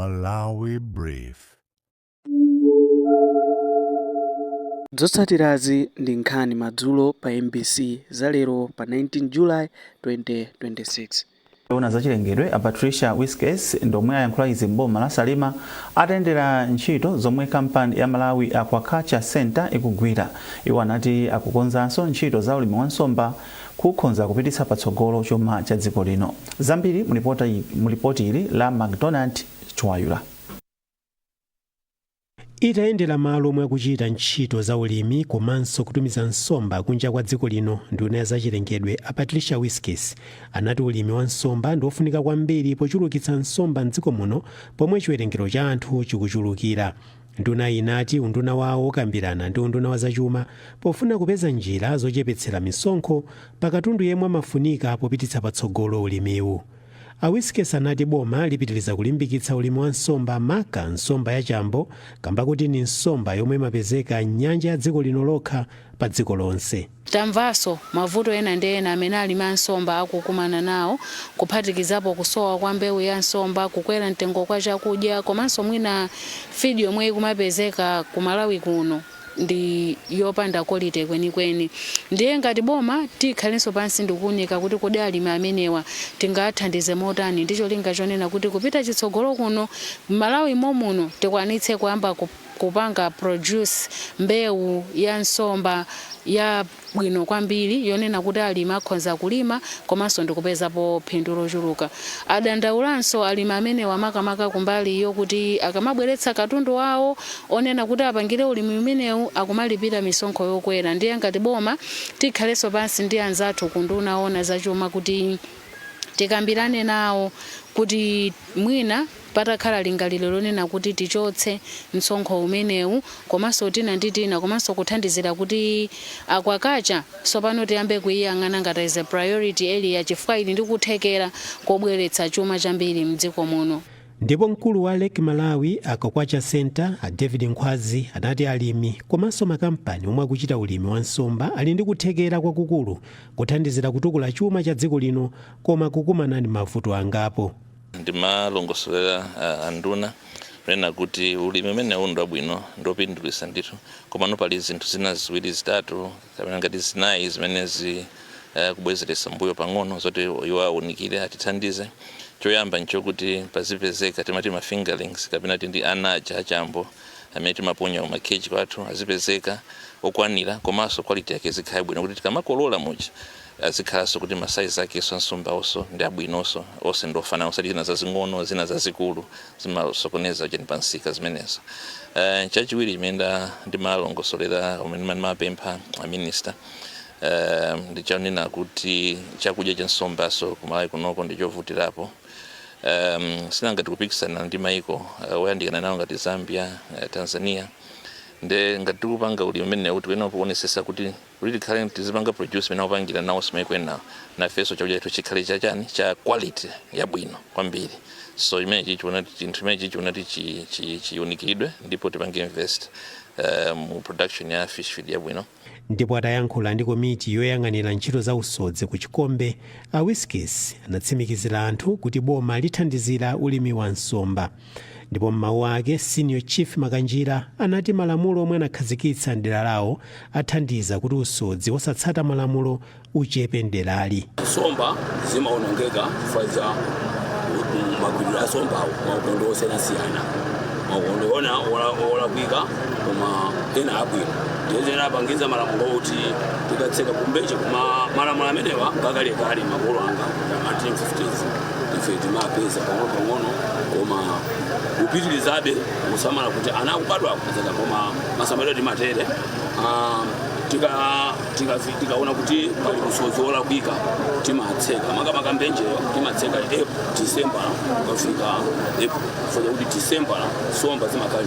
Malawi Brief. Zotsatirazi ndi nkhani madzulo pa mbc za lero pa 19 July 2026. Yoona zachilengedwe a Patricia Wiskes ndomwe ayankhula izi m'boma la Salima atayendera ntchito zomwe kampani ya Malawi Aquaculture Center ikugwira. Iwo anati akukonzanso ntchito za ulimi wa nsomba kukhonza kupititsa patsogolo chuma cha dziko lino. Zambiri mu lipoti ili la McDonald Chiwayula. Itayendera malo omwe akuchita ntchito za ulimi komanso kutumiza nsomba kunja kwa dziko lino, nduna ya zachilengedwe a Patricia Wiskes anati ulimi wa nsomba ndi wofunika kwambiri pochulukitsa nsomba mdziko muno pomwe chiwerengero cha anthu chikuchulukira. Nduna inati unduna wawo ukambirana ndi unduna wa zachuma pofuna kupeza njira zochepetsera misonkho pa katundu yemwe amafunika popititsa patsogolo ulimiwu. A Wiskes anati boma lipitiriza kulimbikitsa ulimi wa nsomba, maka nsomba ya chambo, kamba kuti ni nsomba yomwe imapezeka m'nyanja ya dziko lino lokha pa dziko lonse. Tamvanso mavuto ena ndi ena amene alimi a nsomba akukumana nawo, kuphatikizapo kusowa kwa mbewu ya nsomba, kukwera mtengo kwa chakudya, komanso mwina feed yomwe ikumapezeka ku Malawi kuno ndi yopanda quality kwenikweni. Ndiye ngati boma tikhalenso pansi ndikuunika kuti kodi alimi amenewa tingathandize motani, ndi cholinga chonena kuti kupita chitsogolo kuno m'Malawi momuno tikwanitse kuyamba kupanga produce mbewu ya nsomba ya bwino kwambiri, yonena kuti alimi akhonza kulima komanso ndikupezapo phindu lochuluka. Adandaulanso alimi amenewa makamaka kumbali yokuti akamabweretsa katundu wawo onena kuti apangire ulimi umenewu akumalipira misonkho yokwera. Ndiye ngati boma tikhalenso pansi ndi anzathu ku unduna oona zachuma kuti tikambirane nawo kuti mwina patakhala lingaliro lonena kuti tichotse msonkho umenewu, komanso tina ndi tina, komanso kuthandizira kuti aquaculture tsopano tiyambe kuiyang'ana ngati as a priority area, chifukwa ili ndi kuthekera kobweretsa chuma chambiri mdziko muno. Ndipo mkulu wa Lake Malawi Aquaculture Center a David Nkhwazi anati alimi komanso makampani omwe akuchita ulimi wa nsomba ali ndi kuthekera kwakukulu kuthandizira kutukula chuma cha dziko lino, koma kukumana ndi mavuto angapo. Ndimalongosolera anduna kunena kuti ulimi umenewu ndi wabwino, ndiwopindulitsa ndithu, komano pali zinthu zina ziwiri, zitatu kapena ngati zinayi zimenezi kubwezeretsa mbuyo pang'ono, zoti iwo awunikire, atithandize. Choyamba nchokuti pazipezeka timati ma fingerlings kapena tindi ana aja achambo amene timaponya kuma cage kwathu, azipezeka okwanira, komanso quality yake izikhala bwino, kuti tikamakolola muja azikhalanso kuti ma size akenso ansombaonso ndi abwinonso, onse ndiofanana, osati zina zazing'ono, zina zazikulu, zimasokoneza cheni pansika zimenezo. Chachiwiri chimene ndimalongosolera, umene ndimapempha a minister, ndichonena kuti chakudya cha nsombaso kumalawi kunoko ndichovutirapo. Sinangati kupikisana ndi maiko oyandikana nawo ngati Zambia, Tanzania. Nde ngati tikupanga ulimi umenewu, tikuyenera kuonesesa kuti tikhale tizipanga produce imene akupangira nawonso maiko enawo, nafenso chakudya chathu chikhale chachani, cha quality yabwino kwambiri. So chimene chichiona chinthu chimene chichiona kuti chiunikiridwe ndipo tipange invest mu production ya fish feed yabwino. Ndipo atayankhula ndi komiti yoyang'anira ntchito za usodzi ku Chikombe, a Wiskes anatsimikizira anthu kuti boma lithandizira ulimi wa nsomba. Ndipo m'mawu ake, Senior Chief Makanjira anati malamulo omwe anakhazikitsa mdera lawo athandiza kuti usodzi wosatsata malamulo uchepe mderali. Nsomba zimaonongeka chifukwa cha magwiridwe a nsombawo, maukonde osiyanasiyana, maukonde ona olakwika koma ena abwino. Ndiye zimene apangiza malamulo kuti tikatseka kumbenje. Koma malamulo amenewa ngakalekale, makolo anga ma 1950s, ife timapeza pang'ono pang'ono, koma kupitirizabe kusamala kuti ana akubadwa akupezeka, koma masamaliro timatere. Tikaona kuti pali usodzi wolakwika timatseka, makamaka mbenjeyo timatseka April, December kukafika April, chifukwa kuti December nsomba zimakhala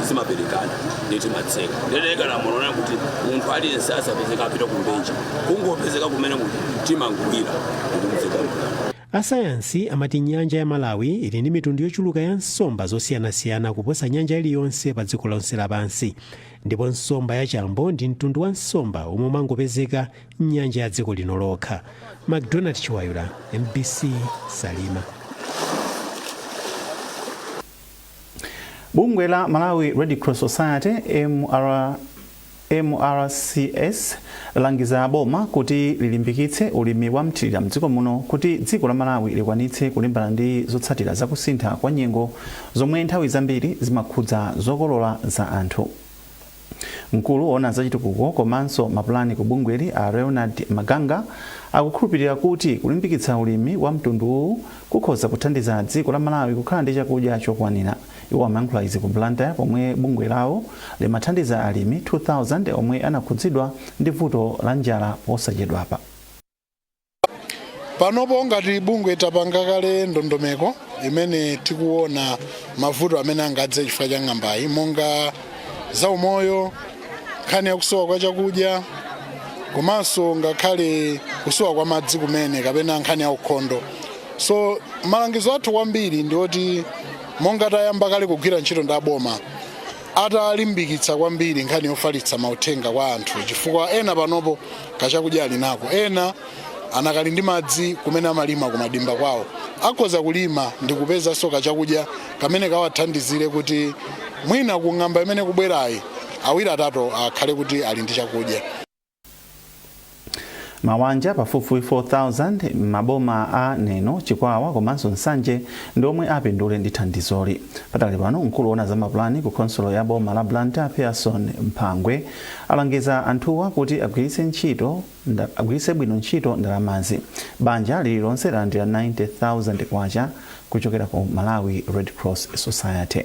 zimaberekana, ndi timatseka. Ndeleka lamulo lona kuti munthu aliyense asapezeka apita kumbenje, kungopezeka kumene kuti timangwira ndikumtseka. Asayansi amati nyanja ya Malawi ili ndi mitundu yochuluka ya nsomba zosiyanasiyana kuposa nyanja iliyonse pa dziko lonse lapansi, ndipo nsomba ya chambo ndi mtundu wa nsomba omwe umangopezeka mnyanja ya dziko lino lokha. McDonald Chiwayula, MBC, Salima. Bungwe la Malawi Red Cross Society, MRCS, langiza boma kuti lilimbikitse ulimi wa mthirira mdziko muno kuti dziko la Malawi likwanitse kulimbana ndi zotsatira zakusintha kwa nyengo zomwe nthawi zambiri zimakhudza zokolola za anthu. Mkulu woona zachitukuko komanso mapulani ku bungweli, a Leonard Maganga, akukhulupirira kuti kulimbikitsa ulimi wa mtunduwu kukhoza kuthandiza dziko la Malawi kukhala ndi chakudya chokwanira. Iwo amayankhula izi ku Blantyre pomwe bungwe lawo limathandiza alimi 2000 omwe anakhudzidwa ndi vuto la njala posachedwapa. Panopo ngati bungwe tapanga kale ndondomeko imene tikuona mavuto amene angadze chifukwa cha ng'ambayi, monga zaumoyo, nkhani ya kusowa kwa chakudya, komanso ngakhale kusowa kwa madzi kumene kapena nkhani ya ukhondo. So malangizo athu kwambiri ndi oti, monga tayamba kale kugwira ntchito ndi aboma, atalimbikitsa kwambiri nkhani yofalitsa mauthenga kwa anthu, chifukwa ena panopo kachakudya ali nako, ena anakali ndi madzi kumene amalima kumadimba kwawo, akhoza kulima ndi kupezanso kachakudya kamene kawathandizire kuti mwina kung'amba imene kubwerayi awiri atatu akhale kuti ali ndi chakudya. Mawanja pafupifupi 4000 m'maboma a Neno, Chikwawa komanso Nsanje ndi omwe apindule ndi thandizoli. Patali pano, mkulu woona za mapulani ku khonsolo ya boma la Blantyre, Pearson Mphangwe, alangiza anthuwa kuti agwiritse bwino ntchito ndalamazi. Banja lililonse lalandira 90,000 kwacha kuchokera ku Malawi Red Cross Society.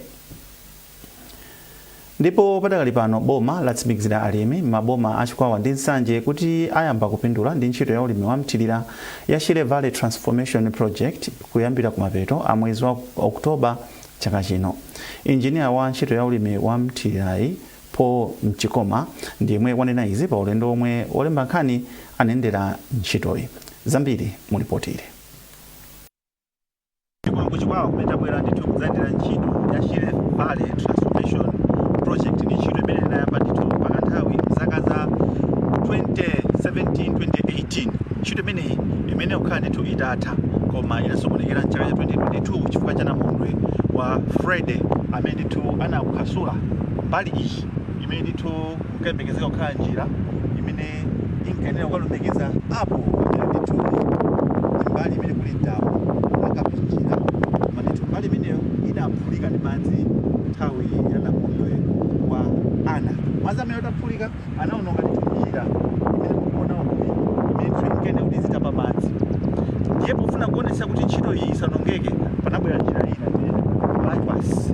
Ndipo padakali pano boma latsimikizira alimi m'maboma a Chikwawa ndi Nsanje kuti ayamba kupindula ndi ntchito ya ulimi wa mthirira ya Shire Valley Transformation Project kuyambira kumapeto a mwezi wa Oktoba chaka chino. Injiniya wa ntchito ya ulimi wa mthirirayi, Paul Mchikoma, ndiyemwe wanena izi pa ulendo omwe olemba nkhani anayendera ntchitoyi. Zambiri mulipotire. Kuno kuChikwawa kumene tabwera ndithu kudzayendera ntchito ya Shire Valley Transformation Project, ndi ntchito imene inayamba ndithu pakanthawi mzaka za 2017 2018. Ntchito imeneyi imene kukhala ndithu itatha, koma inasokonekera mchaka cha 2022 chifukwa cha namondwe wa Freddy amene ndithu anakukhasula mbali iyi imene ndithu kukayembekezeka kukhala njira imene inkayenera kukalumikiza apo pamene ndithu mbali imene kuli damu akapinjira, koma ndithu mbali imeneyo inaphulika ndi madzi nthawi ya namondwe wa Ana. Madzi amene ataphulika anaononga ndithu njira imene mukuona uyi, imene ndithu inkayenera kuti izitapa madzi. Ndiye pofuna kuonetsa kuti ntchito iyi isanongeke, panabwera njira ina imene bypass.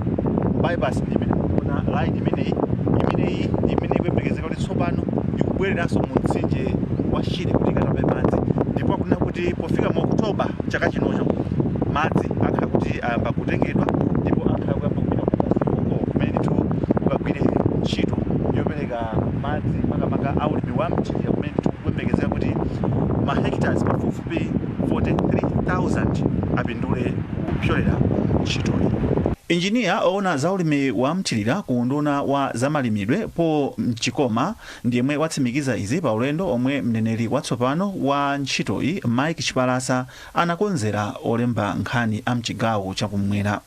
Bypass ndi imene mukuona line imeneyi. Imeneyi ndi imene ikuyembekezeka kuti tsopano ikubwereranso mu mtsinje wa Shire kuti ikatape madzi, ndipo akunena kuti pofika mu Oktoba chaka chinocho madzi akhala kuti ayamba kutengedwa ndipo akhala kuyamba kupita uko kumene ndithu kukagwire ntchito yopereka madzi, makamaka a ulimi wa mthirira, kumene ndithu kukuyembekezeka kuti ma hectares pafupifupi 43,000 apindule kupyolera ntchitoyi. Injiniya oona za ulimi wa mthirira ku unduna wa zamalimidwe, Paul Mchikoma, ndiyemwe watsimikiza izi pa ulendo omwe mneneri watsopano wa ntchitoyi, Mike Chipalasa, anakonzera olemba nkhani a mchigawo chakumwera.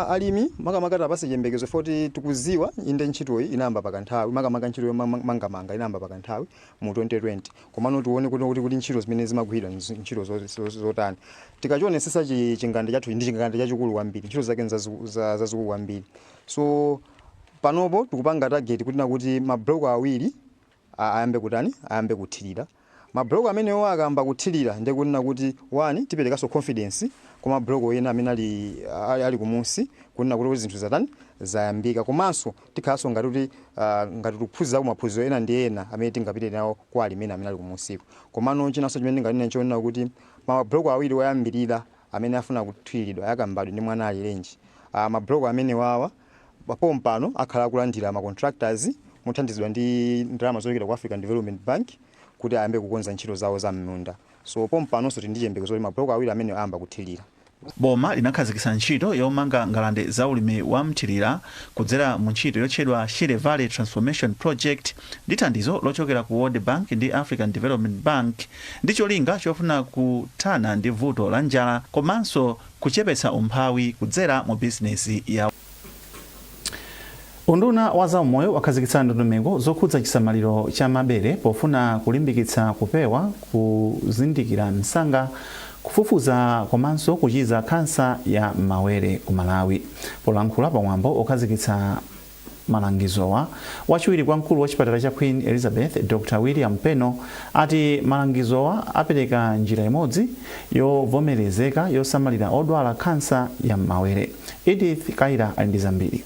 Alimi makamaka tapase chiyembekezo foti tikuziwa inde ntchitoyi inayamba pakanthawi, makamaka ntchito yomangamanga inayamba pakanthawi mu 2020, komano tione kuti ntchito zimene zimagwira ntchito zotani. Tikachionesesa chingande chathu ndi chingande chachikulu kwambiri, ntchito zake zazikulu kwambiri. So panopo tikupanga target kuti nakuti mabloko awiri ayambe kutani, ayambe kuthirira. Mabloko amenewo akamba kuthirira, ndiye kuti one, tiperekanso confidence kwa mabloko ena amene ali kumunsi kunena kuti zinthu zatani, zayambika. Komanso tikhalanso ngati kuti ngati tikuphunzira maphunziro ena ndi ena amene tingapite nawo kwa alimi amene ali kumunsiko. Komano chinanso chimene ndinganene chonena kuti mabloko awiri oyambirira amene afuna kuthiriridwa yakambadwe ndi mwana alirenji, mabloko amene wawa pompano akhala akulandira ma contractors mothandizidwa ndi ndalama zochokera ku African Development Bank kuti ayambe kukonza ntchito zawo za m'munda. So pompanonso tili ndi chiyembekezo kuti mabloko awiri amene ayamba kuthirira. Boma linakhazikitsa ntchito yomanga ngalande za ulimi wa mthirira kudzera mu ntchito yotchedwa Shire Valley Transformation Project ndi thandizo lochokera ku World Bank ndi African Development Bank, ndi cholinga chofuna kuthana ndi vuto la njala komanso kuchepetsa umphawi kudzera mu bizinesi ya. Unduna wa zaumoyo wakhazikitsa ndondomeko zokhudza chisamaliro cha mabere pofuna kulimbikitsa kupewa, kuzindikira msanga, kufufuza komanso kuchiza khansa ya mawere ku Malawi. Polankhula pamwambo okhazikitsa malangizowa, wachiwiri kwa mkulu wa chipatala cha Queen Elizabeth, Dr William Peno, ati malangizowa apereka njira imodzi yovomerezeka yosamalira odwala khansa ya mawere. Edith Kaira ali ndi zambiri.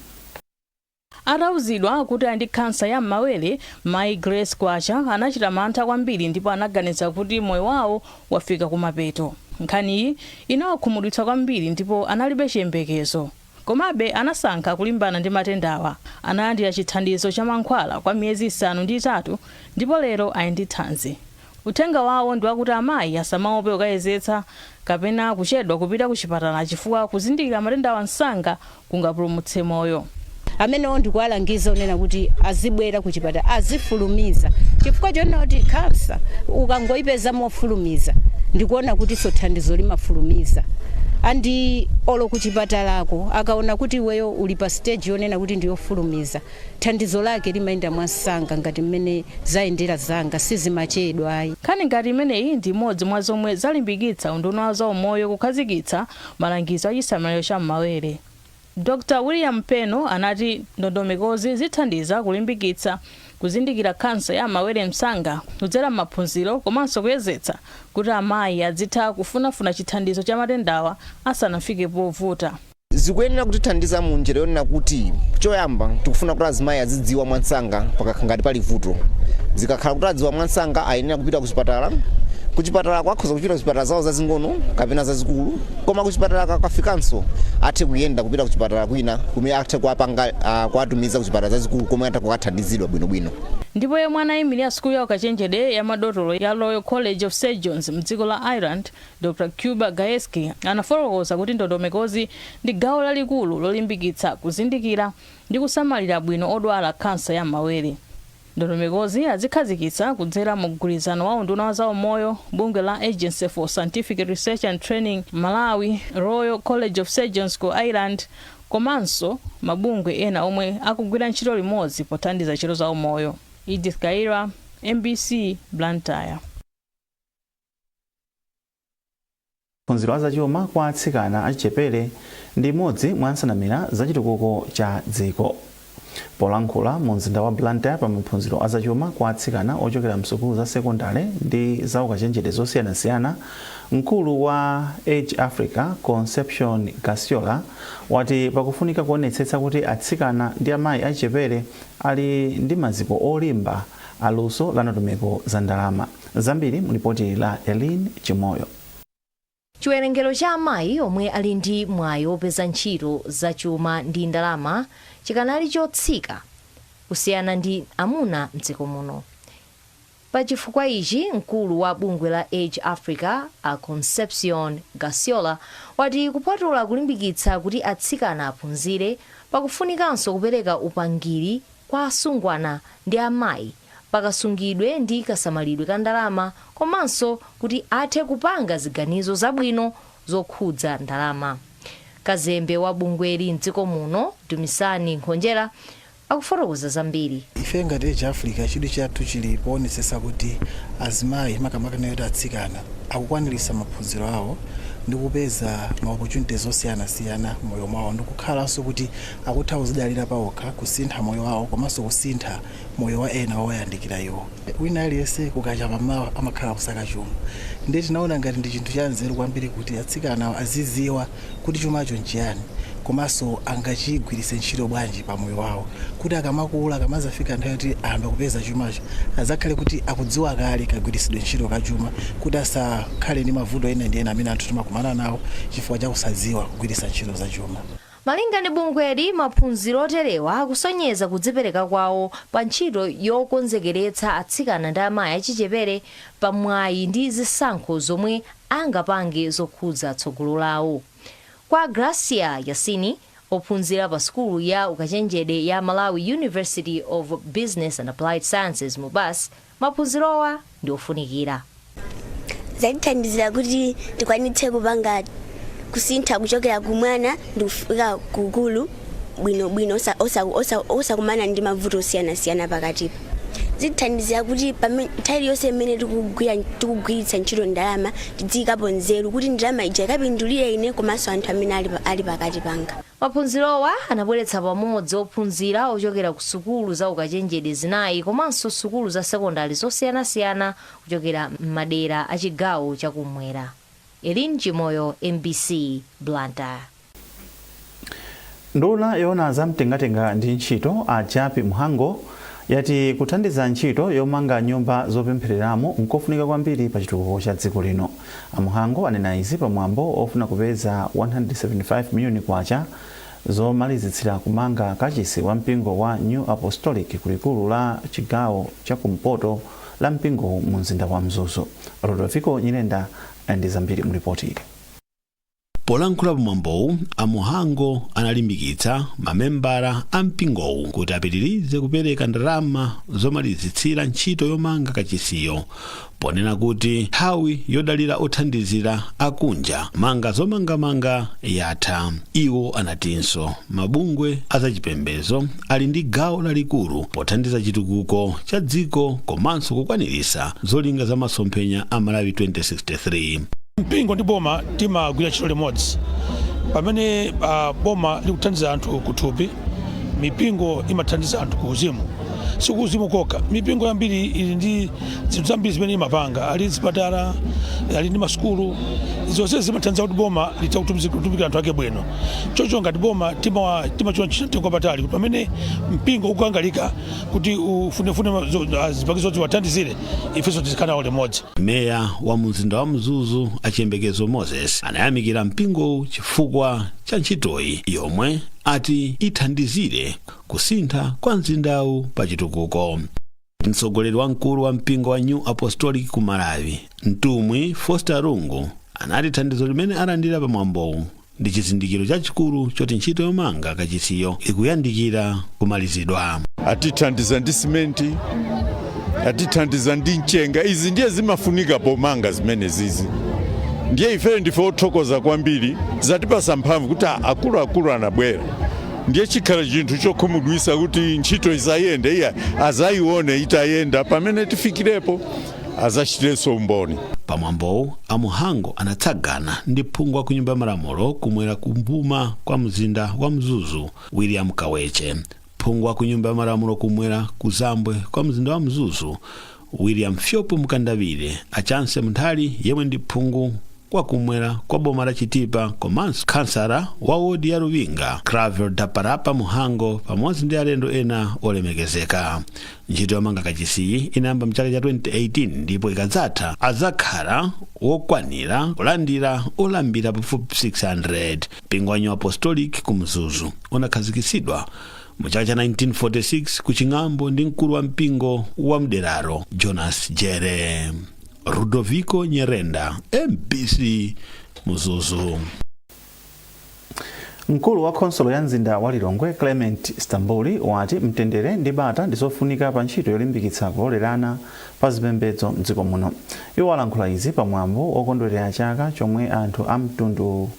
Atauzidwa kuti ali ndi khansa ya m'mawere, mayi Grace Kwacha anachita mantha kwambiri ndipo anaganiza kuti moyo wawo wafika kumapeto. Nkhaniyi inawakhumudwitsa kwambiri ndipo analibe chiyembekezo. Komabe anasankha kulimbana ndi matendawa. Analandira chithandizo cha mankhwala kwa miyezi 8 ndipo lero ali ndi thanzi. Uthenga wawo ndi wakuti amayi asamaope kukayezetsa kapena kuchedwa kupita ku chipatala chifukwa kuzindikira matendawa msanga kungapulumutse moyo. Amenewo ndikuwalangiza unena kuti azibwera ku chipatala, azifulumiza, chifukwa chonena kuti khansa ukangoyipeza mofulumiza, ndikuona kuti so thandizo limafulumiza. Andi olo kuchipatalako akaona kuti iweyo uli pa stage yonena kuti ndiyofulumiza, thandizo lake limayenda mwansanga. Ngati mmene zayendera zanga, sizimachedwa ayi. Nkhani ngati imeneyi ndi imodzi mwa zomwe zalimbikitsa unduna wa zaumoyo kukhazikitsa malangizo a chisamaliro cha m'mawere. Dr William Peno anati ndondomekozi zithandiza kulimbikitsa kuzindikira khansa ya mawere msanga kudzera m'maphunziro komanso kuyezetsa, kuti amayi azitha kufunafuna chithandizo cha matendawa asanafike povuta. Zikuyenera kutithandiza mu njira yonena kuti, choyamba, tikufuna kuti azimayi azidziwa mwansanga pakakhala ngati pali vuto. Zikakhala kuti adziwa mwansanga, ayenera kupita kuchipatala. Kuchipatala kwakhoza kupita kuchipatala zawo zazing'ono kapena zazikulu, koma kuchipatala kakafikanso athe kuyenda kupita kuchipatala kwina kumene athe kuwapanga kuwatumiza kuchipatala zazikulu komwe athe kukathandizidwa bwinobwino. Ndipo yemwe anayimirira sukulu ya ukachenjede ya madotolo ya Royal College of Surgeons mdziko la Ireland, Dr Kuba Gajewski, anafotokoza kuti ndondomekozi ndi gawo lalikulu lolimbikitsa kuzindikira ndi kusamalira bwino odwala khansa ya mawere. Ndondomekozi azikhazikitsa kudzera mu mgwirizano wa unduna wa zaumoyo, bungwe la Agency for Scientific Research and Training Malawi, Royal College of Surgeons ku Ireland komanso mabungwe ena omwe akugwira ntchito limodzi pothandiza ntchito za umoyo. Edith Kaira, MBC, Blantyre. Maphunziro azachuma kwa atsikana achichepere ndi imodzi mwa nsanamira zachitukuko cha dziko. Polankhula mu mzinda wa Blantyre pa maphunziro azachuma kwa atsikana ochokera msukulu za sekondale ndi zaukachenjede zosiyanasiyana, mkulu wa Age Africa, Conception Gasiola, wati pakufunika kuonetsetsa kuti atsikana ndi amayi achichepere ali ndi maziko olimba aluso la ndondomeko za ndalama. Zambiri mu lipoti la Elin Chimoyo. Chiwerengero cha amayi omwe ali ndi mwayi wopeza ntchito zachuma ndi ndalama chikanali chotsika kusiyana ndi amuna mdziko muno. Pa chifukwa ichi, mkulu wa bungwe la Age Africa, a Concepcion Gasiola, wati kupatula kulimbikitsa kuti atsikana aphunzire, pakufunikanso kupereka upangiri kwa asungwana ndi amayi pakasungidwe ndi kasamalidwe ka ndalama komanso kuti athe kupanga ziganizo zabwino zokhudza ndalama. Kazembe wa bungweli mdziko muno, Dumisani Nkhonjera, akufotokoza zambiri. Ife ngati Age Africa, chidwi chathu chili poonetsetsa kuti azimayi, makamaka kuti atsikana, akukwanirisa maphunziro awo ndi kupeza ma opportunities osiyanasiyana moyo mwawo, ndi kukhalanso kuti akutha kuzidalira pawokha, kusintha moyo wawo komanso kusintha moyo wa ena owayandikira iwo. Wina aliyense kukacha pamawa amakhala kusaka chuma, ndiye tinaona ngati ndi chinthu cha nzeru kwambiri kuti atsikana aziziwa kuti chumacho nchiyani komanso angachigwiritse ntchito bwanji pa moyo wawo, kuti akamakula, akamazafika nthawi yoti ayamba kupeza chumacho, azakhale kuti akudziwa kale kagwiritsidwe ntchito ka chuma, kuti asakhale ndi mavuto ena ndi ena amene anthu timakumana nawo chifukwa cha kusadziwa kugwiritsa ntchito za chuma. Malinga ndi bungweli, maphunziro oterewa akusonyeza kudzipereka kwawo pa ntchito yokonzekeretsa atsikana ndi amayi achichepere pa mwayi ndi zisankho zomwe angapange zokhudza tsogolo lawo. Kwa Gracia Yasini, ophunzira pa sukulu ya ukachenjede ya Malawi University of Business and Applied Sciences, MUBAS, maphunzirowa ndi ofunikira. Zatithandizira kuti tikwanitse kupanga kusintha kuchokera kumwana ndi kufika kukulu. Bwinobwino, osakumana ndi mavuto osiyanasiyana pakatipa. Zitithandizira kuti nthawi iliyonse imene tikugwiritsa ntchito ndalama, tidziyikapo nzeru kuti ndalama ija ikapindulire ine komanso anthu amene ali pakati panga. Maphunzirowa anabweretsa pamodzi ophunzira ochokera ku sukulu za ukachenjede zinayi komanso sukulu za sekondari zosiyanasiyana kuchokera m'madera a chigawo chakumwera. Elin Chimoyo, MBC, Blantyre. Nduna yoona zamtengatenga ndi ntchito, a Jappie Mhango, yati kuthandiza ntchito yomanga nyumba zopemphereramo nkofunika kwambiri pa chitukuko cha dziko lino. A Mhango anena izi pamwambo ofuna kupeza 175 miliyoni kwacha zomalizitsira kumanga kachisi wa mpingo wa New Apostolic kulikulu la chigawo chakumpoto la mpingo mu mzinda wa Mzuzu. Rodolfo Nyirenda ndi zambiri mu ripoti ili. Polankhula pamwambowu, a Mhango analimbikitsa mamembala a mpingowu kuti apitirize kupereka ndalama zomalizitsira ntchito yomanga kachisiyo, ponena kuti nthawi yodalira othandizira akunja manga zomangamanga yatha. Iwo anatinso mabungwe azachipembedzo ali ndi gawo lalikulu pothandiza chitukuko cha dziko komanso kukwaniritsa zolinga za masomphenya a Malawi 2063. Mpingo ndi boma timagwira ntchito limodzi. Pamene boma likuthandiza anthu kuthupi, mipingo imathandiza anthu kuuzimu. Sikuuzimu kokha, mipingo yambiri ili ndi zinthu zambiri zimene imapanga, ali zipatala, ali ndi masukulu. Zonse zimathandiza kuti boma litha kutumikira anthu ake bwino. Choncho ngati boma timachiona ntchito mtengo wapatali kuti pamene mpingo ukukangalika kuti ufunefune zipangizo zoti wathandizire, ifenso tizikhala nawo limodzi. Meya wa mzinda wa Mzuzu, Achiyembekezo Moses, anayamikira mpingowu chifukwa cha ntchitoyi yomwe ati ithandizire kusintha kwa mzindawu pa chitukuko. Mtsogoleri wamkulu wa mpingo wa New Apostolic ku Malawi, Mtumwi Foster Lungu, anati thandizo limene alandira pamwambowu ndi chizindikiro chachikulu choti ntchito yomanga kachisiyo ikuyandikira kumalizidwa. Atithandiza ndi simenti, atithandiza ndi mchenga. Izi ndiye zimafunika pomanga zimene zizi. Ndiye ife ndife othokoza kwambiri, zatipasa mphamvu kuti akuluakulu anabwera. Ndiye chikhala chinthu chokhumudwisa kuti ntchito isayende. Iya, azayione itayenda. Pamene tifikirepo azachitenso umboni. Pamwambowu, a Mhango anatsagana ndi phungu wa ku Nyumba ya Malamulo kumwera kumbuma kwa mzinda wa Mzuzu, William Kaweche, phungu wa ku Nyumba ya Malamulo kumwera kuzambwe kwa mzinda wa Mzuzu, William Fyopo Mkandawire, Achanse Munthali yemwe ndi phungu kwakumwera kwa boma la Chitipa, komanso kansala wa wodi ya Ruwinga, Clavel Daparapa Mhango, pamodzi ndi alendo ena olemekezeka. Ntchito yomanga kachisiyi inayamba mchaka cha 2018 ndipo ikadzatha adzakhala wokwanira kulandira olambira pafupi 600. Mpingo wa New Apostolic ku Mzuzu unakhazikitsidwa mu chaka cha 1946 ku Ching'ambo ndi mkulu wa mpingo wa mderalo, Jonas Jere. Rudoviko Nyerenda, MBC, Mzuzu. Mkulu wa khonsolo ya mzinda wa Lilongwe, Clement Stambuli, wati mtendere ndi bata ndizofunika pa ntchito yolimbikitsa kulolerana pa zipembedzo mdziko muno. Iwo alankhula izi pamwambo wokondwerera chaka chomwe anthu a mtundu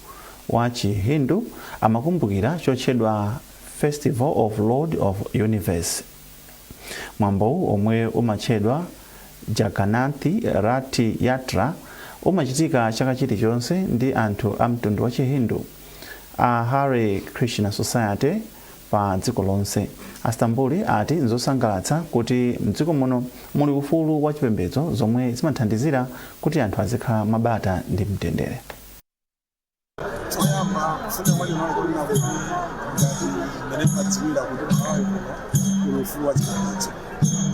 wa Chihindu amakumbukira chotchedwa Festival of Lord of Universe. Mwambowu, omwe umatchedwa Jagannath Rath Yatra, umachitika chaka chilichonse ndi anthu a mtundu wa Chihindu a Hare Krishna Society pa dziko lonse. Astambuli ati nzosangalatsa kuti mdziko muno muli ufulu wa chipembedzo, zomwe zimathandizira kuti anthu azikhala mwabata ndi mtendere. Choyamba, kufuna mwachimanga kunena kuti ngati mmene timadziwira kuti Malawi kuno kuli ufulu wa chipembedzo,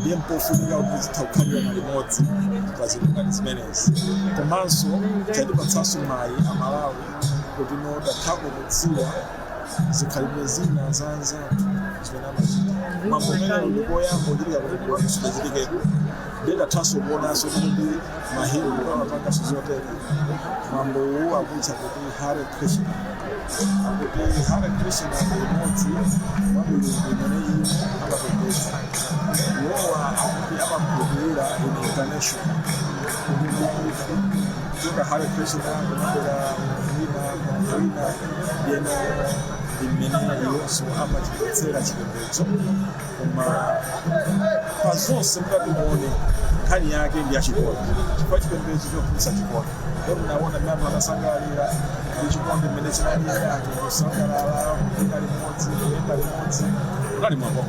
ndiye mpofunika kuti tizitha kukhalirana limodzi pa zinthu ngati zimenezi. Komanso chatipatsanso mwayi Amalawi kuti no tathako kudziwa zikhalidwe zina za anzathu zimene amachita. Mwambo umenewu ndikoyamba kuchitika kuti kuno, sudachitikeko. Ndiye tathanso kuonanso kuti ndi Mahindu amapanganso zotere. Mwambo uwu akutcha kuti Hare Krishna. Akuti Hare Krishna ndi imodzi mwa milungu imene iwo amapembedza. Iwowa akuti amakhulupirira in incarnation, kuti kuchoka Hare Krishna kunabwera mulungu wina, mulungu wina, ndiyeno Ndi mmene iwonso amachimvetsera chipembedzo, koma pa zonse mukati muone nkhani yake ndi yachikondi, chifukwa chipembedzo chophunzitsa chikondi. Ndipo munaona mmene anthu anasangalalira ndi chikondi mmene chinalira, anthu kusangalala, kuvina limodzi, kuyenda limodzi, unali mwambo.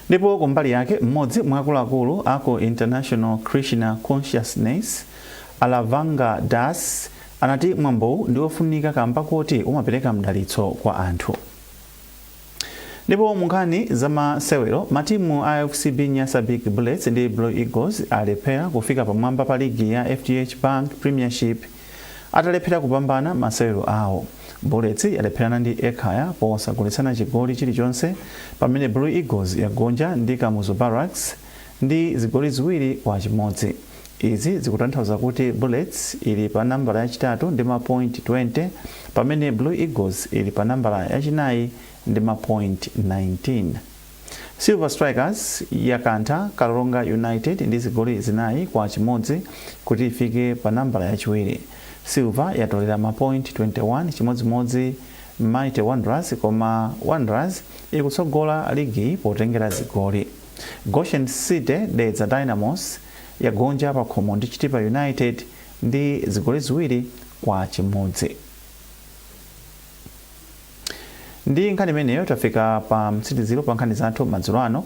Ndipo kumbali yake, mmodzi mwa akuluakulu aku International Krishna Consciousness, Alavanga Das, anati mwambowu ndi wofunika kamba koti umapereka mdalitso kwa anthu. Ndipo mu nkhani zamasewero, matimu a FCB Nyasa Big Bullets ndi Blue Eagles alephera kufika pamwamba pa ligi ya FDH Bank Premiership atalephera kupambana masewero awo. Bullets yalepherana ndi Ekhaya posagoletsana chigoli chilichonse, pamene Blue Eagles yagonja ndi Kamuzu Barracks ndi zigoli 2-1. Izi zikutanthauza kuti Bullets ili pa nambala yachitatu ndi mapoint 20, pamene Blue Eagles ili pa nambala yachinayi ndi mapoint 19. Silver Strikers yakantha Karonga United ndi zigoli 4-1 kuti ifike pa nambala yachiwiri. Silver yatolera mapoint 21, chimodzimodzi Mighty Wanderers, koma Wanderers ikutsogola ligi potengera zigoli. Goshen City Dedza Dynamos yagonja pakhomo ndi Chitipa United ndi zigoli 2-1. Ndi nkhani imeneyo tafika pa mtsiriziro pa nkhani zathu madzulo ano.